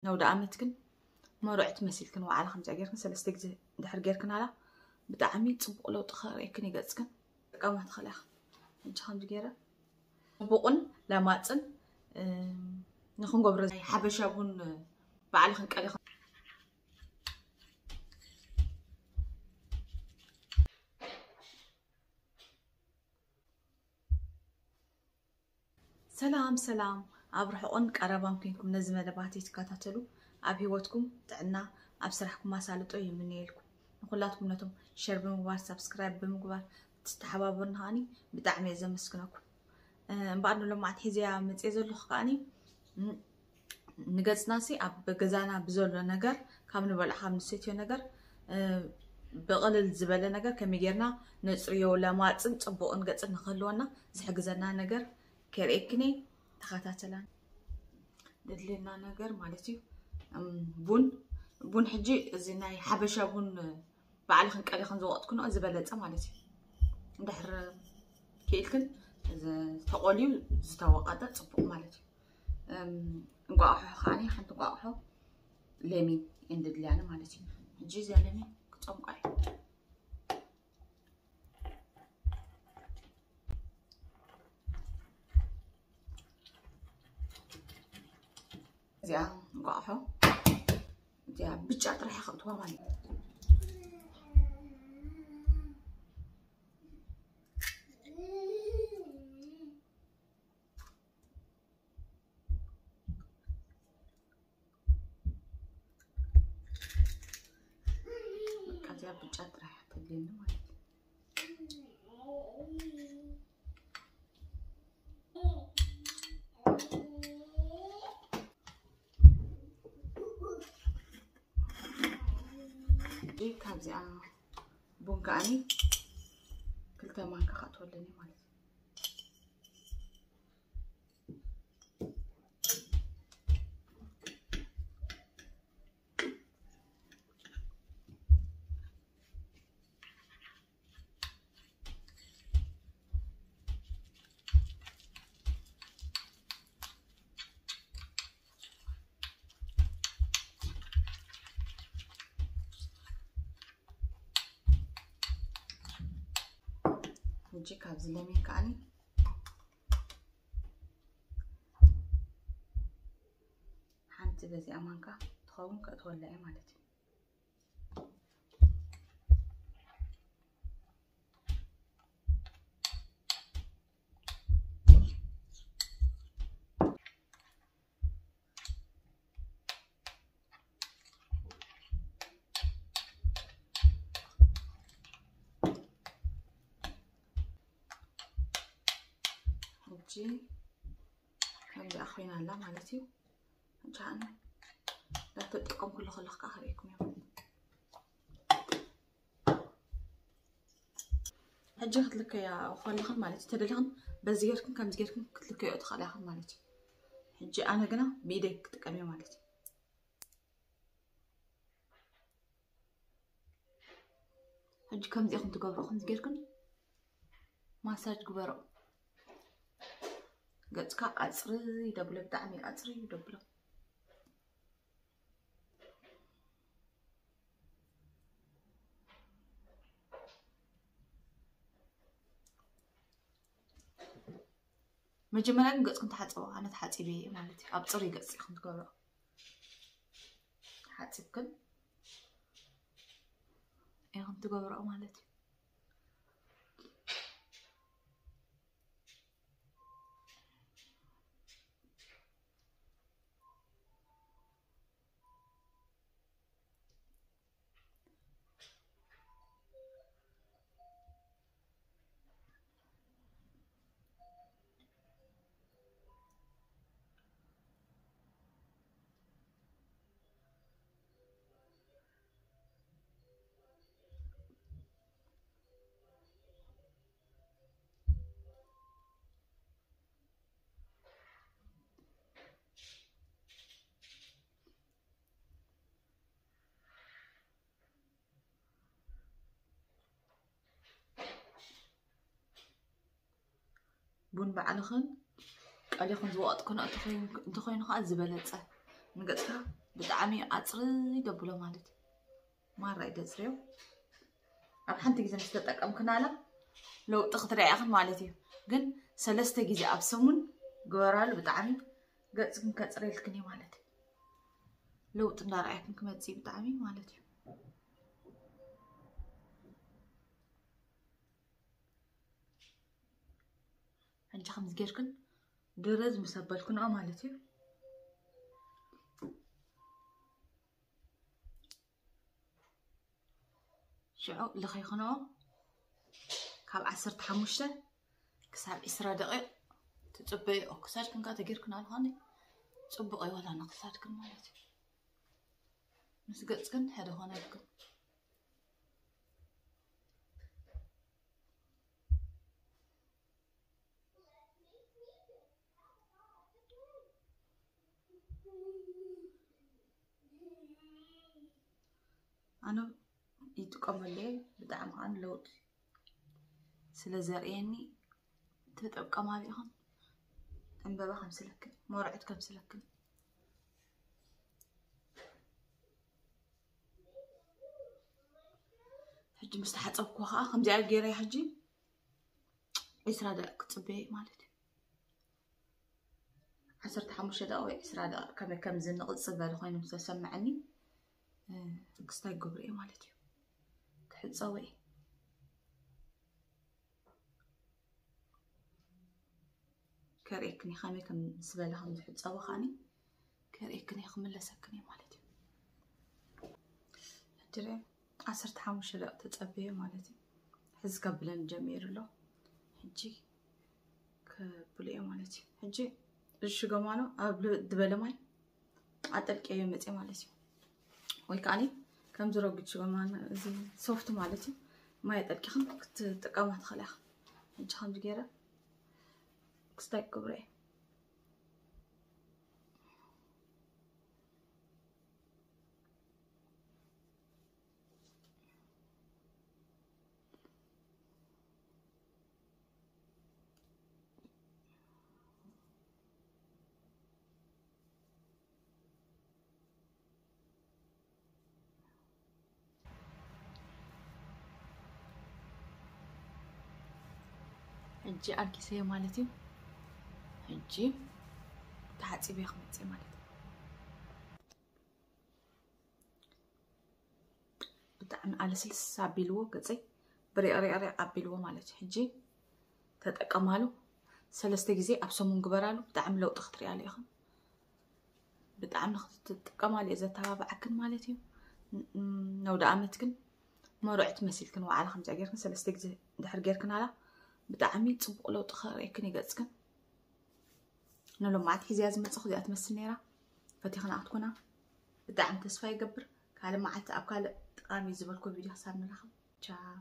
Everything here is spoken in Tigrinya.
ነውደ ዓመት ግን መርዑ ትመሲልክን፣ ዋዕላ ከምዚኣ ጌርክን ሰለስተ ግዜ ድሕር ጌርክናላ ብጣዕሚ ጽቡቕ ለውጢ ከርእየክን ይገጽክን። ጠቃማ ትኽእላ ኢኽን። ሕጂ ከምዚ ገይረ ጽቡቕን ለማጽን፣ እም፣ ንኽንገብሮ ናይ ሓበሻ ቡን ባዕልኽን ቀሊኽን። ሰላም ሰላም፣ ኣብ ርሑቕን ቀረባን ኮንኩም ነዚ መደባት ትከታተሉ፣ ኣብ ህይወትኩም ጥዕና፣ ኣብ ስራሕኩም ኣሳልጦ ይምነየልኩም። ንኹላትኩም ነቶም ሸር ብምግባር፣ ሳብስክራይብ ብምግባር ትተሓባበሩና ከኣኒ ብጣዕሚ እየ ዘመስግነኩም። እ፣ እምበኣር ንሎማዓንቲ ሒዘያ መፅየ ዘለኹ ከኣኒ፣ ም፣ ንገፅናሲ ኣብ ገዛና ብዘሎ ነገር፣ ካብ ንበልዖ ካብ ንሰትዮ ነገር፣ እ፣ ብቕልል ዝበለ ነገር ከመይ ጌርና ነፅርዮ፣ ለማፅን ፅቡቕን ገፅን ንክህልወና ዝሕግዘና ነገር ከርእየክን እየ። ተኸታተላን። ዘድልየና ነገር ማለት እዩ፣ እም፣ ቡን፣ ቡን ሕጂ እዚ ናይ ሓበሻ ቡን ባዕልኽን ቀሊኽን ዝወቐጥክንኦ ዝበለፀ ማለት እዩ። እንድሕር ክኢልክን ዝ-፣ ተቖልዩ ዝተወቐጠ ፅቡቕ ማለት እዩ። እም፣ እንቋቑሖ ከዓኒ ሓንቲ እንቋቑሖ ለሚን እየን ዘድልያኒ ማለት እዩ። ሕጂ እዚኣ ለሚን ክፀምቋ እዩ። እዚኣ እንቋቑሖ እዚኣ ብጫ ጥራሕ ከእትዋ ማለት እዩ። በቃ እዚኣ ብጫ ጥራሕ ተድልየኒ ማለት እዩ። እሺ፣ ካብዚኣ ቡን ከዓኒ ክልተ ማንካ ከእትወለኒ ማለት እዩ። ሕጂ ካብዚ ለሚን ከዓኒ ሓንቲ በዚኣ ማንካ ትኸውን ከእትወላ እየ ማለት እዩ። ሕጂ ከምዚኣ ኮይና ኣላ ማለት እዩ። ሕጂ ኣነ እንዳተጠቀምኩ ኣለኹ ከለኹ ከዓ ከርእየኩም እየ። ሕጂ ክትልከያ ከለኽን ማለት እዩ፣ ተደሊኽን በዚ ጌርክን ከምዚ ጌርክን ክትልከዮ ትኽእላ ኢኽን ማለት እዩ። ሕጂ ኣነ ግና ብኢደይ ክጥቀም እየ ማለት እዩ። ሕጂ ከምዚ ኢኽን ትገብሮ፣ ከምዚ ጌርክን ማሳጅ ግበሮ። ገጽካ ኣጽሪ ደብሎ፣ ብጣዕሚ ኣጽሪ ደብሎ። መጀመርያ ግን ገጽክን ተሓጸቡ። ኣነ ተሓጺበ እየ ማለት እዩ። ኣብ ጽሩይ ገጽ ኢኹም ትገብሮ። ተሓጺብክን ኢኹም ትገብሮ ማለት እዩ። ቡን ባዕልኽን ቀሊኽን ዝወቐጥክንኦ እንተኾይኑ፣ እንተኾይኑ ከዓ ዝበለጸ ንገጽካ ብጣዕሚ ኣፅሪ ደብሎ ማለት እዩ። ማራ እዩ ደፅርዮ። ኣብ ሓንቲ ግዜ ምስ ተጠቀምክናላ ለውጢ ክትሪኣ ኢኽን ማለት እዩ። ግን ሰለስተ ግዜ ኣብ ሰሙን ግበራሉ። ብጣዕሚ ገፅክን ከፅርየልክን እዩ ማለት እዩ። ለውጢ እንዳረኣየክን ክመፅእ እዩ ብጣዕሚ ማለት እዩ። ሕጂ ከምዚ ጌርክን ድረዝ ምስ ኣበልክንኦ ማለት እዩ። ሽዑ ልኸይኽንኦ ካብ ዓሰርተ ሓሙሽተ ክሳብ ዕስራ ደቂቕ ትጽበይኦ። ክሳድክን ከኣ ተጌርክን ኣልኳኒ ጽቡቕ እዩ፣ ዋላ ንክሳድክን ማለት እዩ። ምስ ገጽክን ሓደ ኾነልክን። ኣነ ይጥቀመሉ እየ፣ ብጣዕሚ ከዓ ለውጢ ስለ ዘርእየኒ ተጠቀማሉ ኢኹም። ዕምበባ ከምስለክን መርዑት ከምስለክን። ሕጂ ምስ ተሓፀብኩ ከዓ ከምዚኣ ገይረ ሕጂ ዕስራ ደቂቕ ክፅበየ ማለት እዩ። ዓሰርተ ሓሙሽተ ደቂቕ ወይ ዕስራ ደቂቕ ከመይ ከም ዝንቕጽ ዝበለ ኮይኑ ምስ ተሰምዐኒ፣ እ፣ ክስታይ ገብረ እየ ማለት እዩ። ክሕጸቦ እየ። ከርእየክን እየ ከመይ ከም ዝበለ ከም ዝሕጸቦ ከዓኒ ከርእየክን እየ፣ ክምለሰክን እየ ማለት እዩ። ሕጂ ርአ፣ ዓሰርተ ሓሙሽተ ደቂቕ ተጸበየ ማለት እዩ። ሕዚ ከብለን ጀሚሩ ኣሎ። ሕጂ ከብሉ እየ ማለት እዩ። ሕጂ እሺ ገማኖ ኣብ ልብጥ ዝበለ ማይ ኣጠልቅዮ መፅእ ማለት እዩ። ወይ ከዓኒ ከምዚ ረጒድ ሽጎማን እዚ ሶፍት ማለት እዩ። ማይ ኣጠልቂኽን ክትጥቀማ ትኽእላ ኢኻ። ሕጂ ከምዚ ገይረ ክስታይ ክገብሮ እየ። ሕጂ ኣርጊሰዮ ማለት እዩ። ሕጂ ተሓፂበ ክመፅእ ማለት እዩ። ብጣዕሚ ኣለስልስ ኣቢልዎ ገፀይ፣ ብሪቕሪቕሪቕ ኣቢልዎ ማለት እዩ። ሕጂ ተጠቀማሉ፣ ሰለስተ ግዜ ኣብ ሰሙን ግበራሉ። ብጣዕሚ ለውጢ ክትሪኣሉ ኢኽን። ብጣዕሚ ንክትጥቀማሉ እየ ዘተባብዓክን ማለት እዩ። ን-፣ ን-፣ ነውደ ዓመት ግን መርዑት መሲልክን ዋዕላ ከምዚኣ ጌርክን ሰለስተ ግዜ ድሕር ጌርክናላ ብጣዕሚ ጽቡቕ ለውጢ ከርእየክን ይገጽክን። ንሎማዓት ሒዝያ ዝመጽኹ እዚኣ ትመስል ነይራ። ፈቲኽና ክትኮና ብጣዕሚ ተስፋ ይገብር። ካልእ መዓልቲ ኣብ ካልእ ጠቓሚ ዝበልኩ ቪድዮ ክሳብ ንራኸብ። ቻው።